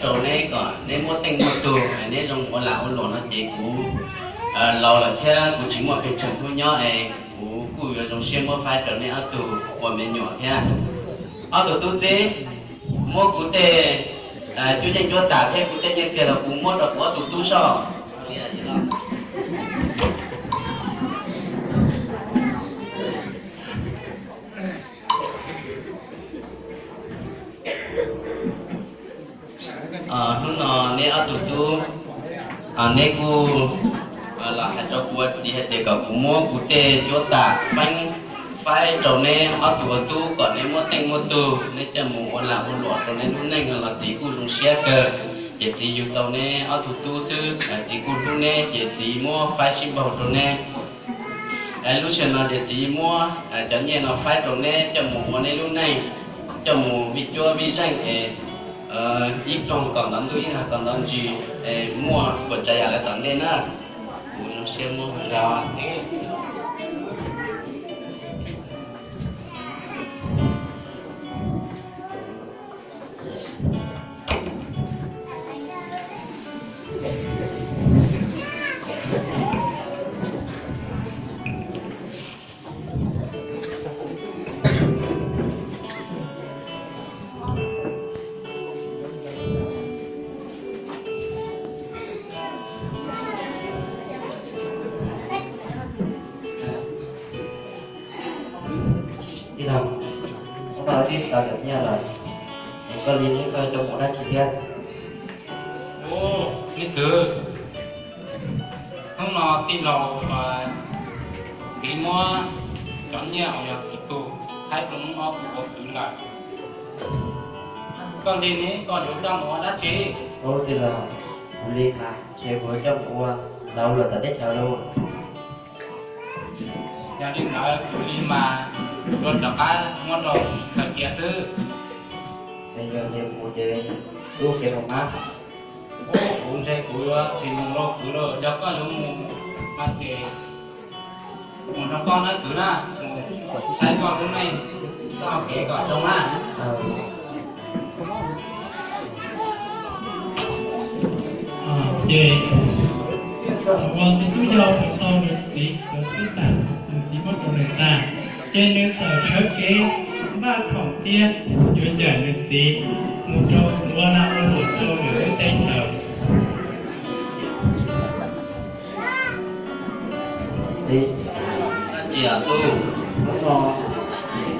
rau neb kom neb muaj teej muaj tug, neb zoo ua lag ua luam no ces kuv laus lawm thiab kuv tsis muaj pes tsawg hnub nyob es kuv kuj yuav zoo siab muab faib rau neb ob tug ua me nyuam thiab. Ob tug tub txib, muab kuv tej cuab yeej cuab tam thiab kuv tej nyiaj txiag los kuv muab rau kuv ob tug tub soj. Hnub no neb ob tug tub, neb kuj los hais rau kuv ua txiv hais tias kom kuv muab kuv tej cuab tam peeb faib rau neb ob tug ua tub kom neb muaj teej muaj tug, neb coj mus ua lag ua luam rau neb lub neej no los txiv kuj zoo siab kawg. Ces txiv yug tau neb ob tug tub xwb, txiv kuj hlub neb ces txiv muab faib sib npaug rau neb. Lub sij hawm no ces txiv muab cov nyiaj no faib rau neb coj mus ua neb lub neej, coj mus vij cuab vij zeej es ib ploog kom ntov ntuj ib nag kom ntov ntsis es muaj puas tsav yam lawv tom ntej na. Kuv zoo siab muab hais zog. Tij laug, hnub no wb twb tau cov nyiaj lawm, es koj li neb koj coj mus ua dab tsi thiab? Ub, leej kwv, hnub no tij laug txiv muab cov nyiaj uas yog txiv tug thaib rau hnub ob kuv ua kwv lawm. Koj li ne koj yuav coj mus ua dab tsi? Ub, tij laug, kuv li mas ntshe kuv yuav coj mus ua lag ua luam tom teb chaws lauj. Yog li ntawd kuv li mas yuav rov qab muab rau kawm kiag xwb. Es yog tias mus ces wb ua kev mus mas. Ub, kuv ntshe kuv yuav tsis mus lauj kwv lauj, yog koj yuav mus mas ces mus nrog koj nawb kwv na, mus saib koj lub neej txoj hau kev kom zoo na. Ces thaum uas tus tub yau mus tau nws txiv cov xub tas, nws txiv muab rau nws tas, ces nws txawm sawv kev npaj khoom thiab yuav ncaim nws txiv mus rau ua lag ua luam rau lwm lub teb chaws. Dab tsi os tub? Hnub no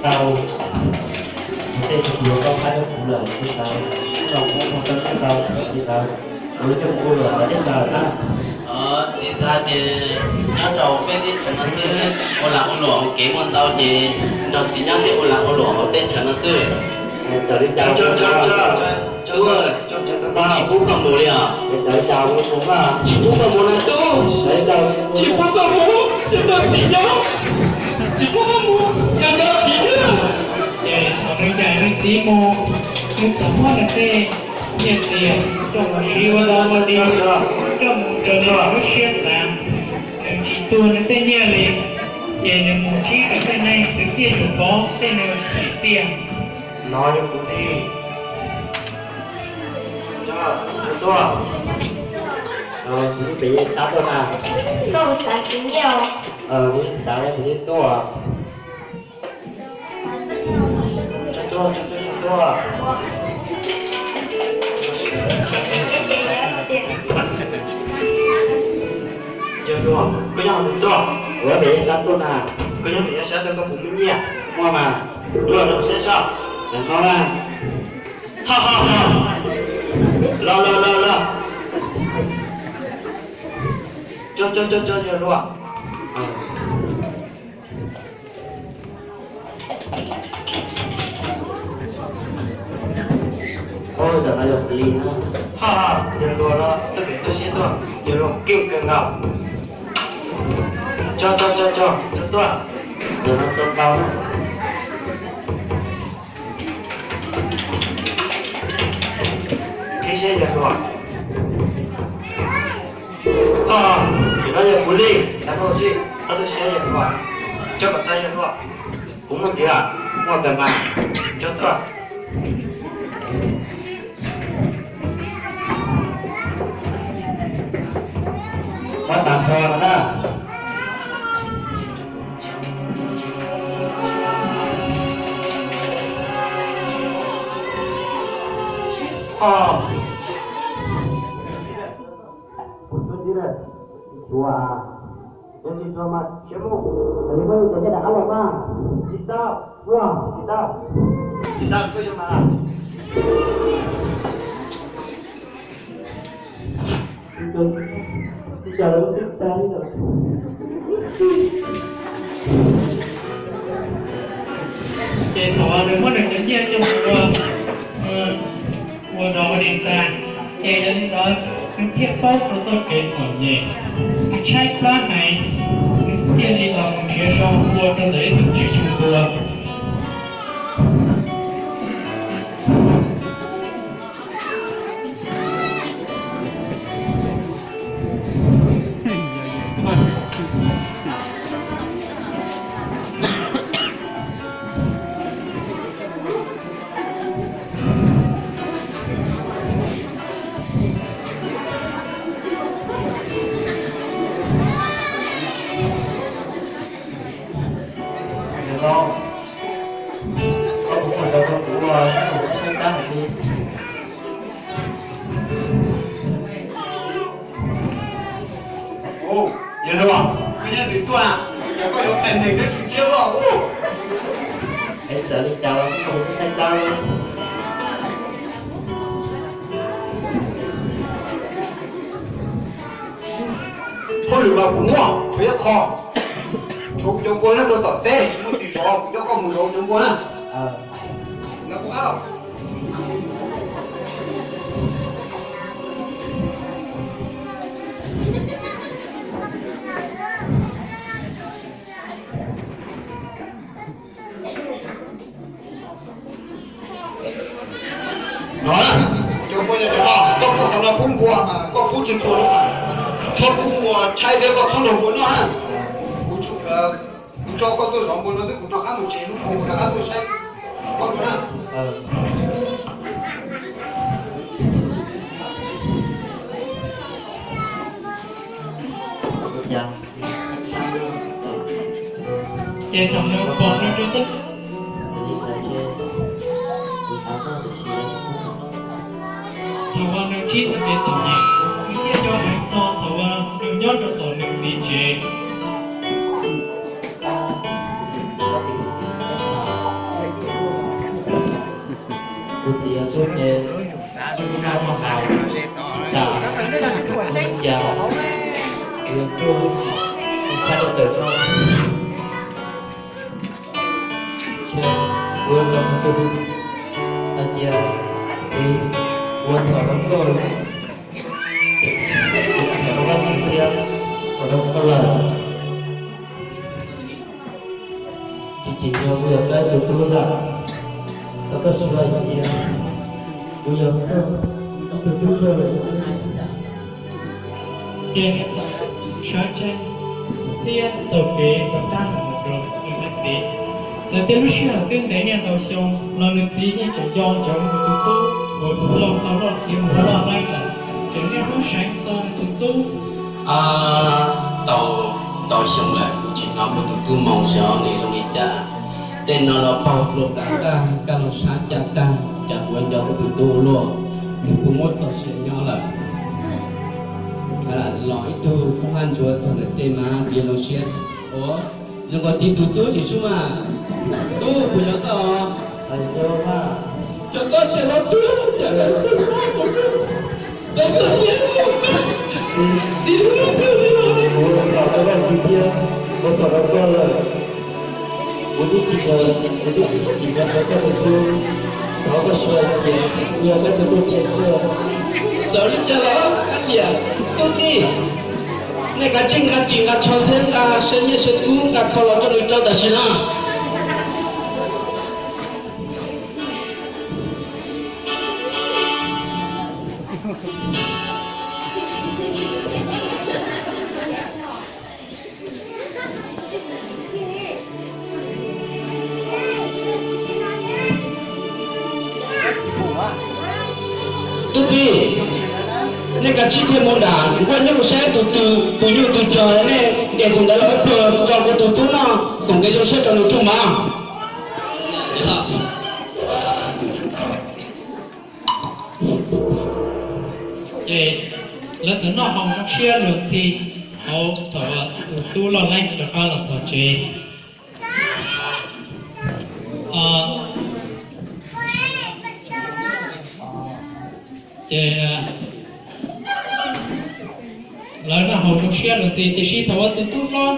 tau kuv tej tug hluas koj faib rau kuv lawm, kuv xav hnub no kuv muab tau txoj ntawd, kuv yuav coj mus ua luam tom teb chaws na. Txiv xav tias nyob rau peb teb chaws no xwb, ua lag ua luam ua kev muaj ntau ces nrog txiv nyob thiab ua lag ua luam hauv teb chaws no xwb. Txawm li cas tub, tsis pub koj mus li os. Txawm li cas kuv mus mas. Tsis pub koj mus na tub, tsis pub koj mus, ces nrog txiv nyob, tsis pub koj mus, ces nrog txiv nyob. Ces thaum nws ncaim nws txiv mus, nws txawm muab nws tej nyiaj txiag coj mus siv ua dog ua dig, coj mus raws li nws lub siab xav. Nws tsis tuag nws tej nyiaj li, ces nws mus ntsib nws tej neeg, nws thiaj yuav pov tej nws tsim txiaj. No yog kuv li. Tuaj, kuv pem yeej xav tuaj na. Koj xav kuv nyiaj os? Kuv yeej xav li kuv thiaj tuaj. Tuaj, tuaj, tuaj, tuaj. Yog luag, koj nyob qhov twg tuaj? Kuv pem yeej xav tuaj na. Koj nyob pem yeej xav tuaj, koj puas muaj nyiaj? Muaj mas. Luag rau saib soj. Los no na. Los los los los. Cog cog cog cog yawg luag. Oj, zaum no yog kuv li no. Ho, yawg luag no tuaj pem tuaj siab tuaj, yawg luag keej kawg nkaus. Cog cog cog cog, tuaj tuaj. Zaum no tau ntau na. Qhib siab yawg luag. Ho, zaum no yog kuv li, tag koj ua si, txhob tu siab yawg luag. Cog kom tag yawg luag. Kuv muaj tiag, muaj tag mas, cog tuaj. Tus tub txib lawm, tsis tshua, yog tsis tshua mas tshiab mus, yog muaj lus tias coj rov qab los mas. Tsis tau, ua, tsis tau, tsis tau, koj yuav mas. Ua cas los twb tag li lawm. Ces thaum nws muab nws cov nyiaj coj mus ua, ua nrog ua li ntag, ces yog li ntawd nws thiaj paub rau txoj kev txom nyem, nws tshaib plab heev, nws thiaj li los mus nrhiav zog ua rau ntawm ib tug tswj tswg npua. Yawg hluas, koj nyob twg tuaj, koj yuav qee neeg twb tsis tsiab luaj. Es txawm li cas los koj mus saib dab. Hauj lwm mas kuv muaj, kuv ib qho. Tshuav kuv cov npua nyob rau tom teb, tsis muaj tis zov, kuv coj koj mus zov kuv cov npua na. No, cov npua cov no, koj pub qhov no pub npua mas koj pub tsis txhua li mas, txhob pub npua tshaib thiab koj txhob nrog npua noj na. Kuv tso koj tuaj zov npua no twb kuv rov qab mus tsev, hnub puas kuv rov qab tuaj saib koj dua na. Ces thaum nws pom nws rau txoj, thaum uas nws ntsib txoj kev txom nyem, nws thiaj nco heev txog thaum uas nws nyob rau tom nws txiv tsev. Kuv txiv yog tub ces kuv tsis tau mos haus, tsam li cas kuv yuav tuaj txhais tawm no. Kuv yuav kom tus hais tias txiv, kuv thov rau koj, kuv thov rau koj txiv thiab thov rau koj lawm. Tsis tsim nyog kuv yog koj tus tub lawm, rau koj siv hais tias kuv yog koj tus tub kawg lawm xwb. Ces nws txawm sawv tsees thiab taug kev rov qab los mus rau nws leej txiv. Txawm tias lub sij hawm twb ntev niaj ntau xyoo los nws txiv yeej tseem nco ntsoov nws tus tub uas tus laus tau loj khiav mus ua loj neej lawm, tseem niaj hnub seev txog nws tus tub. Tau ntau xyoo lawm kuv tsis hnov kuv tus tub moo xyov nws zoo li cas. Tej no los paug hluas nplawm tag, kaj los sab ca tag, cas kuv nco kuv tus tub luaj, nws kuj muab txoj sia nyob lawm. Los ib tug khaub hab ntsuav txog ntawm tej mas txiv zoo siab. Ua, zoo nkaus txiv tus tub tsis sub mas. Tub, puas yog koj? Yog koj ces los tub, cas koj tub, koj tub, txiv, kuv txhom rau koj txiv thiab, kuv txhom rau koj lawm. Kuv twb tsis, kuv twb tsis tsim nyog rau koj tus tub, thov koj suav cia, yog koj tus tub cia xwb. Txawm li cas los kab liam, tub txib, nej kav tsij nqa ris nqa tsho thiab nqa siab nyiaj siab kub nqa kho los rau nws rau tam sim no. Tub txib, nej kav tsij thiaj mus nram nkuaj nyuj saib tus, tus nyuj tus cog, nej ntes tus ntawd los ib pluag rau kuv tus tub noj koom kev zoo siab rau nws rooj mov. Ua Ces lawv txawm noj haus zoo siab luag ntxhi hauv thaum tus tub loj leeb rov qab los txog tsev. Ces lawv noj haus zoo siab luag ntxhi, tiam sis thaum uas tus tub hlob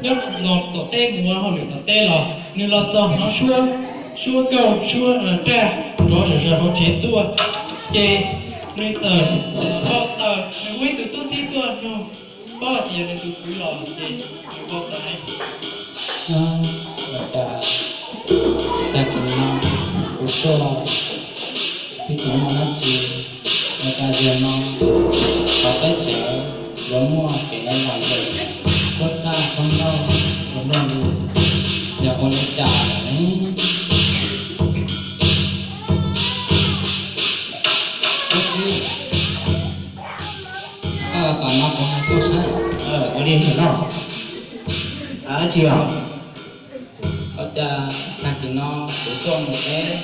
nyob los tom teb mus ua hauj lwm tom teb los nws los txog hnov suab, suab kauj suab raj rov zawv zawv hauv tsev tuaj. Ces nws txawm npau taws, nws ua ib tug tub txib tuaj nug, paub tias yog nws tus kwv los ces nws npau taws. Ua cas tag kis no kuv tuaj twb tsis muaj dab tsi, ua cas zaum no hauv peb tsev yuav muaj kev lam lem, khuab raj khuab nroj ua luaj li, yog ua li cas lawm ne? Tub txib, koj los tom no kuv hais koj saib. Ua li no, dab tsi os? Ua cas tag kis no kuv tuaj mus teb,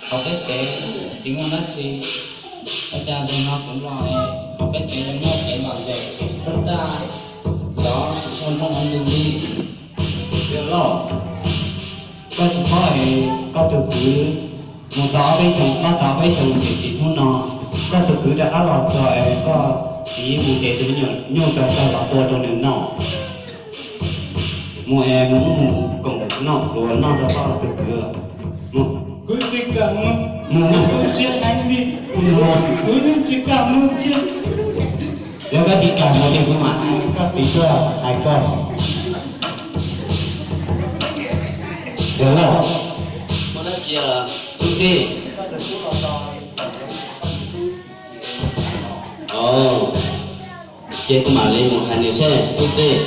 hauv peb tsev tsis muaj dab tsi, ua cas zaum no kuv los hauv peb tsev yuav muaj kev lam lem, khuab raj, cov nroj ntws li. Yawg loj, koj tsis paub es koj tus kwv mus tau ob peb xyoos, pab tau ob peb xyoos, tiam sis hnub no koj tus kwv rov qab los txog es koj txiv mus ntes tus me nyuam nyuj rau tag los tua rau nws noj. Mus es mus, mus koom noj pluas noj rau koj tus kwv. Kuv tsis kam mus, kuv tu siab heev li, kuv yeej tsis kam mus kiag. Yog koj tsis kam mus ces kuv mam hais koj txiv tuaj hais koj. Yog lawm, muaj dab tsi tub txib? Ces kuv mam li mus hais nws seb tub txib.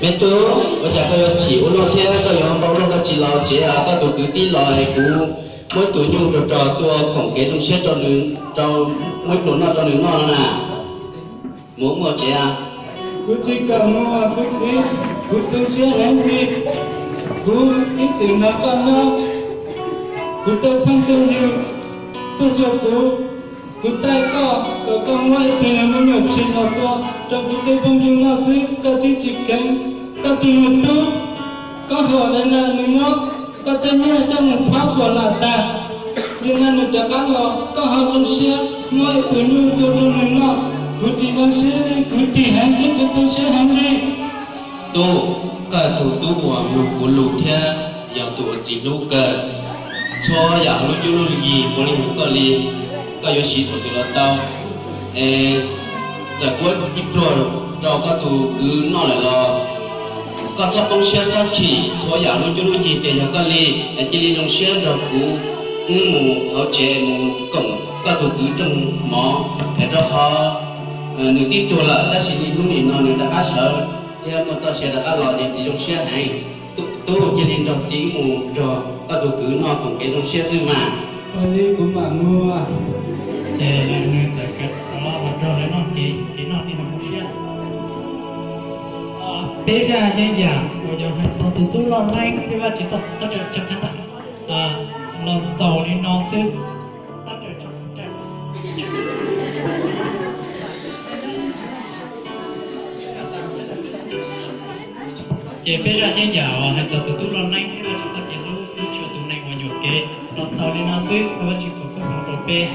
Me tub, ua cas koj yuav chim ua luaj thiab koj yuav npau luaj, koj tsis los tsev, koj tus kwv tib los es kuv muab ib tug nyuj rau rog tuaj koom kev zoo siab rau nws, rau, muab ib pluas noj rau nws noj no na. Mus mus tsev. Kuv tsis kam mus, kuv txiv, kuv tu siab heev li. Kuv ib txwm hnov koj nyob, kuv tej phooj tej ywg tuaj xyuas kuv, kuv taij koj kom koj muab ib tug me nyuam tshis los tua rau kuv tej phooj ywg noj xwb, koj twb tsis kheev. Koj tus me tub, koj hom li no nws muab koj tej nyiaj coj mus phab puas lam tag, li no nws rov qab los koj ho zoo siab muab ib tug nyuj tua rau nws noj. Kuv tsis zoo siab li, kuv chim heev thiab kuv tu siab heev li. Tub, koj tus tub uas mloog kuv lus thiab yog tus uas txiv hlub kawg, txhua yam lub cuab lub yig ua li koj li, koj yuav siv thaum twg los tau. Es txawm kuv ib pluag rau koj tus kwv noj lawm los koj txhob poob siab txhob chim, txhua yam lub cuab lub yig ces yog koj li. Es cia li zoo siab nrog kuv wb mus hauv tsev mus koom koj tus kwv rooj mov, es rau qhov nws twb tuag lawm tab sis niaj hnub nim no nws rov qab sawv thiab muaj txoj sia rov qab los ces txiv zoo siab heev. Tub, cia li nrog txiv wb mus nrog koj tus kwv noj koom kev zoo siab xwb mas. Ua li kuv mam mus. Ces nws txawm rov los nrog lawv noj kev, kev noj thiaj li zoo siab. Peb zaj yeeb yam uas yog hais txog tus tub loj leeb thiab Vajtswv txoj kev qhia los xaus li no xwb. Ces peb zaj yeeb yam uas hais txog tus tub loj leeb thiab Vajtswv txoj kev hlub tshua tus neeg uas nyuam kev los xaus li no xwb, thov Vajtswv foom koob hmoov rau peb.